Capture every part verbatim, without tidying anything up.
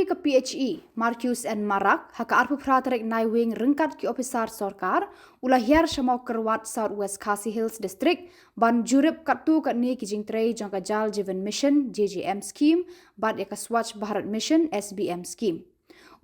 Ka P H E, Marcuise N Marak, ha ka arphew phra tarik Naiwieng ryngkat ki ophisar sorkar, u la hiar sha Mawkyrwat, South West Khasi Hills District, ban jurip katto katne ki jingtrei jong ka Jal Jeevan Mission, J J M scheme, bad ïa ka Swachh Bharat Mission, S B M scheme.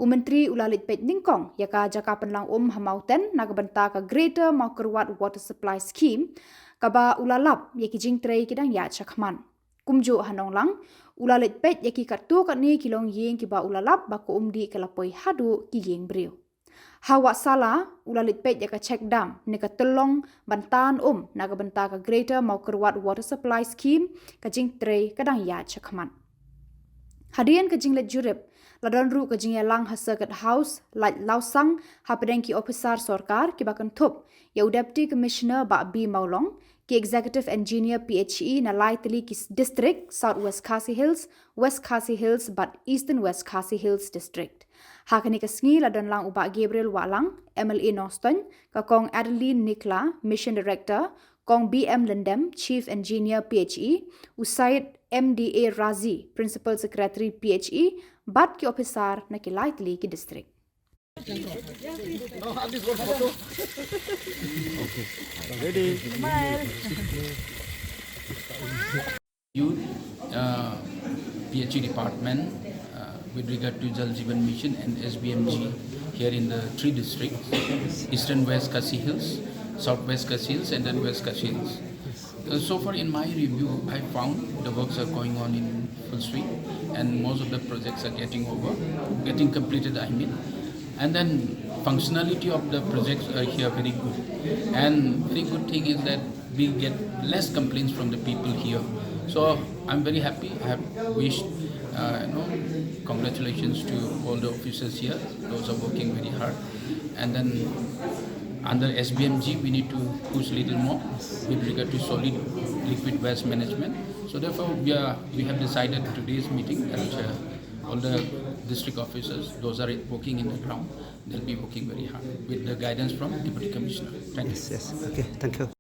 U Myntri u la leit peit nyngkong ïa ka jaka pynlang um ha Mawten na ka bynta ka Greater Mawkyrwat Water Supply Scheme, kaba u la lap ïa ki jingtrei ki dang ïaid shakhmat. Kumjuh ha Nonglang, u la leit peit ïa ki katto katne ki longïing kiba u la lap ba ka umdih ka la poi haduh ki ïing briew. Ha Watsala, u la leit peit ïa ka check dam ne ka tyllong ban tan um na ka bynta ka Greater Mawkyrwat Water Supply Scheme, ka jingtrei ka dang ïaid shakhmat. Hadien ka jingleit jurip, la don ruh ka jingïalang ha Circuit House, Laitlawsang, hapdeng ki ophisar sorkar kiba kynthup ïa u Deputy Commissioner Bah B Mawlong, ki Executive Engineer P H E na lai tylli ki s-, district, South West Khasi Hills, West Khasi Hills bad Eastern West Khasi Hills District. Ha kane ka sngi la don lang u Bah Gabriel Wahlang, M L A Nongstoiñ, ka Kong Adeline Nicola, Mission Director, Kong B M Lyndem, Chief Engineer P H E, u Syed M D A Razi, Principal Secretary P H E, bad ki ophisar na ki lai tylli ki district. Ready? You, uh, P H E department, uh, with regard to Jal Jeevan Mission and S B M G here in the three districts, Eastern West Khasi Hills, South West Khasi Hills, and then West Khasi Hills. Uh, so far in my review, I found the works are going on in full swing and most of the projects are getting over, getting completed, I mean. And then functionality of the projects are here very good. And very good thing is that we get less complaints from the people here. So I'm very happy. I have wished, uh, you know, congratulations to all the officers here. Those are working very hard. And then under S B M G, we need to push little more with regard to solid liquid waste management. So therefore, we are, we have decided today's meeting that, uh, all the district officers, those are working in the ground, they'll be working very hard with the guidance from Deputy Commissioner. Thank you. Yes, yes. Okay, thank you.